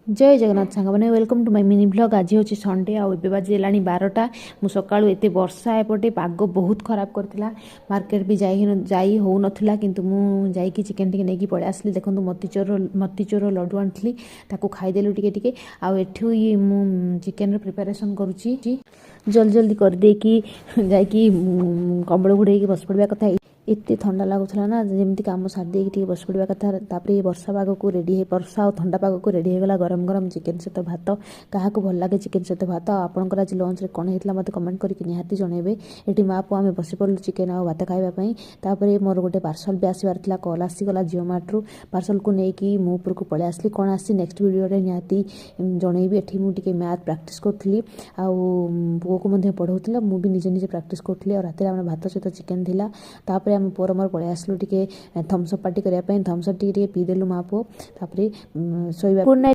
ଜୟ ଜଗନ୍ନାଥ ସାଙ୍ଗମାନେ, welcome to my mini vlog। ଆଜି ହେଉଛି ସଣ୍ଡେ ଆଉ ଏବେ ବାଜିଲାଣି 12ଟା। ମୁଁ ସକାଳୁ, ଏତେ ବର୍ଷା ଏପଟେ, ପାଗ ବହୁତ ଖରାପ କରିଥିଲା, ମାର୍କେଟ ବି ଯାଇ ହେଉନଥିଲା, କିନ୍ତୁ ମୁଁ ଯାଇକି ଚିକେନ୍ ଟିକେ ନେଇକି ପଳେଇ ଆସିଲି। ଦେଖନ୍ତୁ, ମତିଚୋର ଲଡ଼ୁ ଆଣିଥିଲି, ତାକୁ ଖାଇଦେଲୁ ଟିକେ ଟିକେ। ଆଉ ଏଠୁ ମୁଁ ଚିକେନ୍ର ପ୍ରିପାରେସନ୍ କରୁଛି। ଜଲ୍ଦି ଜଲ୍ଦି କରିଦେଇକି ଯାଇକି କମ୍ବଳ ଘୋଡ଼େଇକି ବସି ପଡ଼ିବା କଥା। ଏତେ ଥଣ୍ଡା ଲାଗୁଥିଲା ନା, ଯେମିତି କାମ ସାରି ଦେଇକି ଟିକେ ବସି ପଡ଼ିବା କଥା। ତାପରେ ଏ ବର୍ଷା ପାଗକୁ ରେଡ଼ି ହେଇ, ବର୍ଷା ଆଉ ଥଣ୍ଡା ପାଗକୁ ରେଡ଼ି ହେଇଗଲା ଗରମ ଗରମ ଚିକେନ୍ ସହିତ ଭାତ। କାହାକୁ ଭଲ ଲାଗେ ଚିକେନ୍ ସହିତ ଭାତ? ଆଉ ଆପଣଙ୍କର ଆଜି ଲଞ୍ଚରେ କ'ଣ ହେଇଥିଲା, ମୋତେ କମେଣ୍ଟ କରିକି ନିହାତି ଜଣାଇବେ। ଏଠି ମା ପୁଅ ଆମେ ବସି ପଡ଼ିଲୁ ଚିକେନ୍ ଆଉ ଭାତ ଖାଇବା ପାଇଁ। ତାପରେ ମୋର ଗୋଟେ ପାର୍ସଲ୍ ବି ଆସିବାର ଥିଲା, କଲ୍ ଆସିଗଲା ଜିଓ ମାର୍ଟରୁ। ପାର୍ସଲକୁ ନେଇକି ମୁଁ ଉପରକୁ ପଳେଇ ଆସିଲି। କ'ଣ ଆସିଛି, ନେକ୍ସଟ ଭିଡ଼ିଓରେ ନିହାତି ଜଣେଇବି। ଏଠି ମୁଁ ଟିକେ ମ୍ୟାଥ୍ ପ୍ରାକ୍ଟିସ୍ କରୁଥିଲି ଆଉ ପୁଅକୁ ମଧ୍ୟ ପଢ଼ଉଥିଲା, ମୁଁ ବି ନିଜେ ନିଜେ ପ୍ରାକ୍ଟିସ୍ କରୁଥିଲି। ଆଉ ରାତିରେ ଆମର ଭାତ ସହିତ ଚିକେନ୍ ଥିଲା। ତାପରେ ଆମେ ପୁଅର ମୋର ପଳେଇ ଆସିଲୁ ଟିକେ ଥମ୍ସଅପ୍ ପାର୍ଟି କରିବା ପାଇଁ। ଥମ୍ସଅପ୍ ଟିକେ ଟିକେ ପିଇଦେଲୁ ମା ପୁଅ, ତାପରେ ଶୋଇବା। Good night.